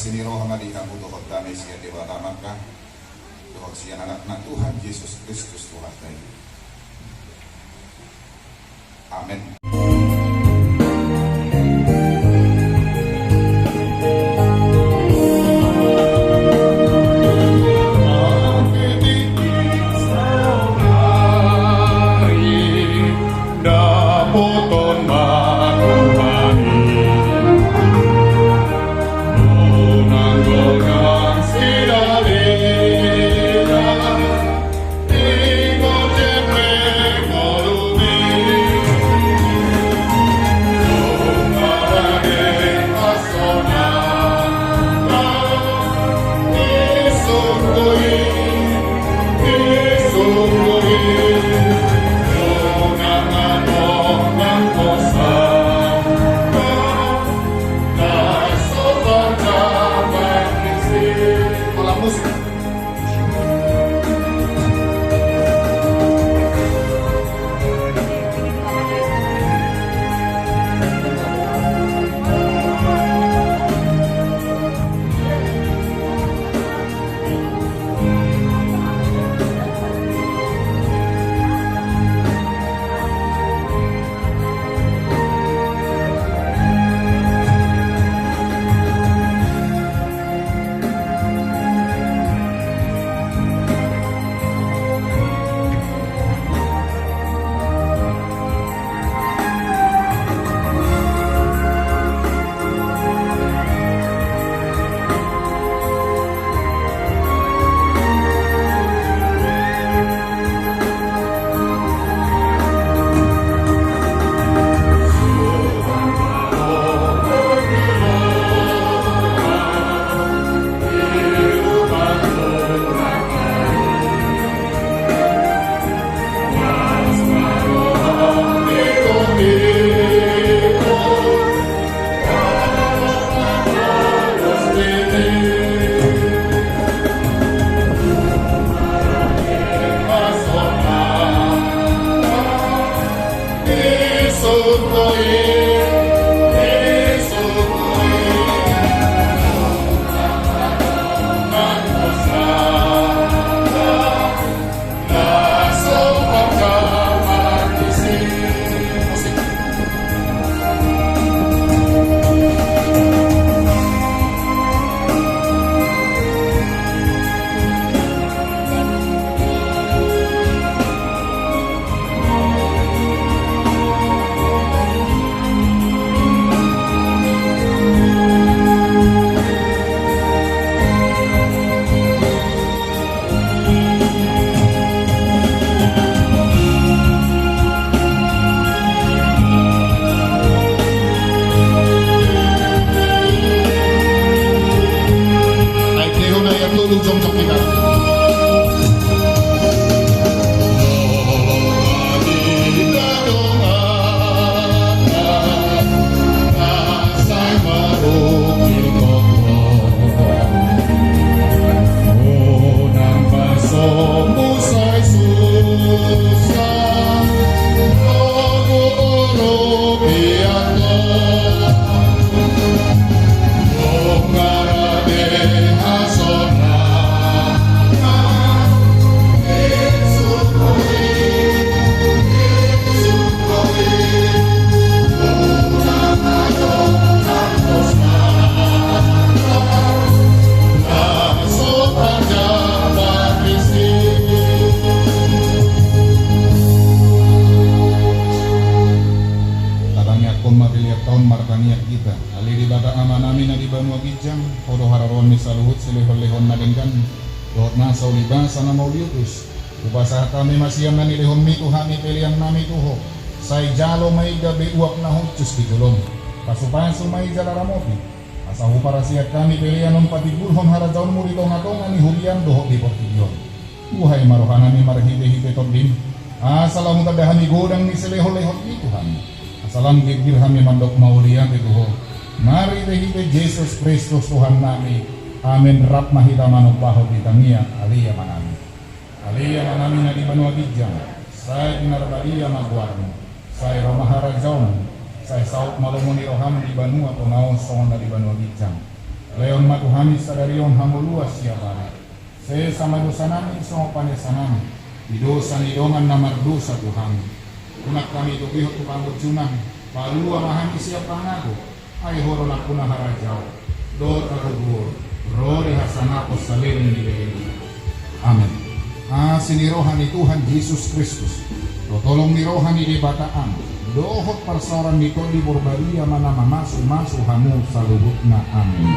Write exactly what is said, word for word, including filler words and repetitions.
Asi ni roha ma di hamu dohot dame sian Debata Amanta dohot sian Anakna Tuhan Jesus Kristus Tuhanta i. Amen. Dapoton ma Tuhan i. Gonang-gonang sidalihan, ingkon jemre ngolu i. Dung marade hasonangan, isungkun i. Ai teho na ia tolu jongjong kita. Tatangianghon ma pelean ta on martangiang hita. Ale Debata Amanami na di banua ginjang, Ho do haroroan ni saluhut silehon-lehon na denggan dohot nasa ulibasa na mauliutus. Hupasahat hami ma sian na nilehonmi tu hami peleannami tu Ho. Sai jalo ma i gabe uap na hushus di jolom. Pasu-pasu ma i jala ramoti, asa huparasiat hami pelean on patimbulhon harajaonmu di tonga-tonga ni huriam dohot di portibi on. Buhai ma rohanami marhite-hite Tondim, asa lam hutanda hami godang ni silehon-lehonmi Tuhan. Asa lam girgir hami mandok mauliate tu Ho. Marhite-hite Jesus Kristus Tuhannami. Amen. Rap ma hita manombahon di tangiang Ale Amanami. Ale Amanami na di banua ginjang, sai pinarbadia ma goarmu, sai ro ma harajaonmu, sai saut ma lomo ni roham di banua tona on songon na di banua ginjang. Lehon ma tu hami sadari on hangoluan siapari. Sesa ma dosanami songon panesanami di dosa ni dongan na mardosa tu hami. Unang hami togihon tu pangunjunan, palua ma hami sian pangago. Ai Ho do nampuna harajaon dohot hagogoon dohot hasangapon saleleng ni leleng. Amen. Asi ni roha ni Tuhan Jesus Kristus, totolong ni roha ni Debata Ama, dohot parsaoran ni Tondi Porbadia ma na mamasumasu hamu saluhutna. Amen.